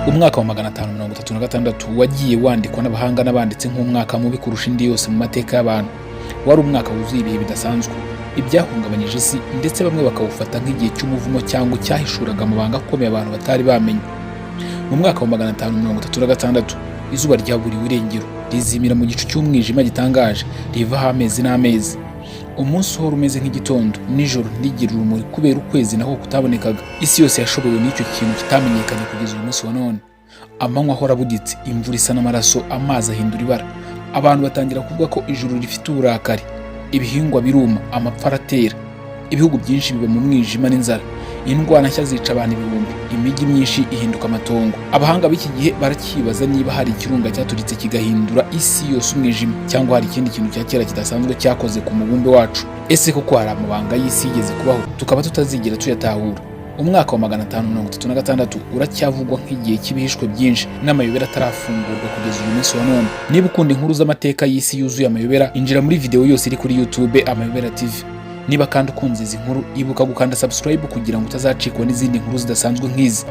Umwaka wa 536 wagiye wandikwa n'abahanga n'abanditsi nk'umwaka mubi kurusha indi yose mu mateka y'abantu. Wari umwaka wuzuye ibihe bidasanzwe, ibyahungabanyije isi, ndetse bamwe bakawufata nk'igihe cy'umuvumo cyangwa cyahishuraga amabanga akomeye abantu batari bamenye. Mu mwaka wa 536, izuba ryaburiwe irengero, rizimira mu gicu cy'umwijima gitangaje, rivaho amezi n'amezi. Umunsi uhora umeze nk'igitondo, nijoro ntirigire urumuri kubera ukwezi naho kutabonekaga. Isi yose yashobowe n'icyo kintu kitamenyekanye kugeza uyu munsi wa none. Amanywa ahora abuditse, imvura isa n'amaraso, amazi ahindura ibara. Abantu batangira kuvuga ko ijuru rifite uburakari. Ibihingwa biruma, amapfa aratera, ibihugu byinshi biba mu mwijima n'inzara, indwara nshya zica abantu ibihumbi, imijyi myinshi ihinduka amatongo. Abahanga b'iki gihe baracyibaza niba hari ikirunga cyaturitse kigahindura isi yose umwijima, cyangwa hari ikindi kintu cya kera kidasanzwe cyakoze ku mubumbe wacu. Ese koko hari amabanga y'isi yigeze kubaho tukaba tutazigera tuyatahura? Umwaka wa 536 uracyavugwa nk'igihe cy'ibihishwe byinshi n'amayobera atarafungurwa kugeza uyu munsi wa none. Niba ukunda inkuru z'amateka y'isi yuzuye amayobera, injira muri video yose iri kuri YouTube Amayobera TV. Niba kandi ukunze izi nkuru, ibuka gukanda subscribe kugira ngo utazacikwa n'izindi nkuru zidasanzwe nk'izi.